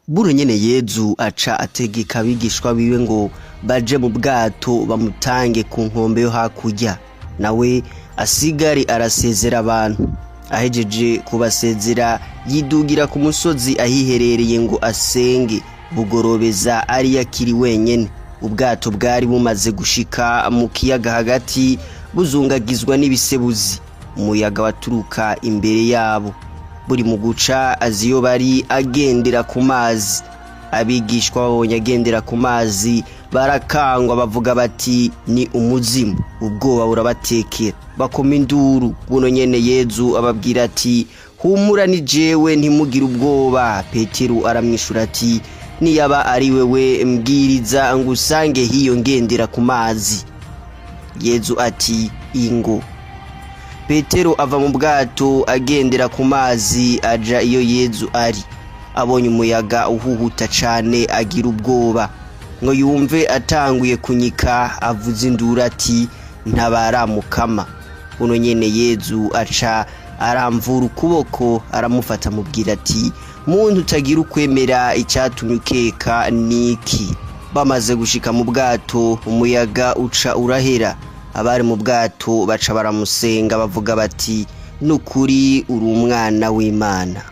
Buno nyene Yezu aca ategeka abigishwa biwe ngo baje mu bwato bamutange ku nkombe yo hakurya, nawe asigare arasezera abantu. Ahejeje kubasezera yidugira ku musozi ahiherereye ngo asenge. Bugorobeza ari akiri wenyene. Ubwato bwari bumaze gushika mu kiyaga hagati, buzungagizwa n'ibisebuzi. Umuyaga waturuka imbere yabo. Buri mu guca azi iyo bari agendera ku mazi. Abigishwa babonye agendera ku mazi barakangwa, bavuga bati: "Ni umuzimu." Ubwoba burabatekera, bakoma induru. Buno nyene Yezu ababwira ati: "Humura, ni jewe, ntimugire ubwoba." Petero aramwishura ati: "Niyaba ari wewe, mbwiriza ngusange hiyo ngendera ku mazi." Yezu ati: "Ingo." Petero ava mu bwato agendera ku mazi, aja iyo Yezu ari. Abonye umuyaga uhuhuta cane agira ubwoba, ngo yumve atanguye kunyika, avuza induru ati: "Ntabara, Mukama." Buno nyene Yezu aca aramvura ukuboko, aramufata, amubwira ati: "Muntu utagira ukwemera, icyatumye ukeka niki?" Bamaze gushika mu bwato, umuyaga uca urahera. Abari mu bwato baca baramusenga, bavuga bati: "Nukuri uri umwana w'Imana."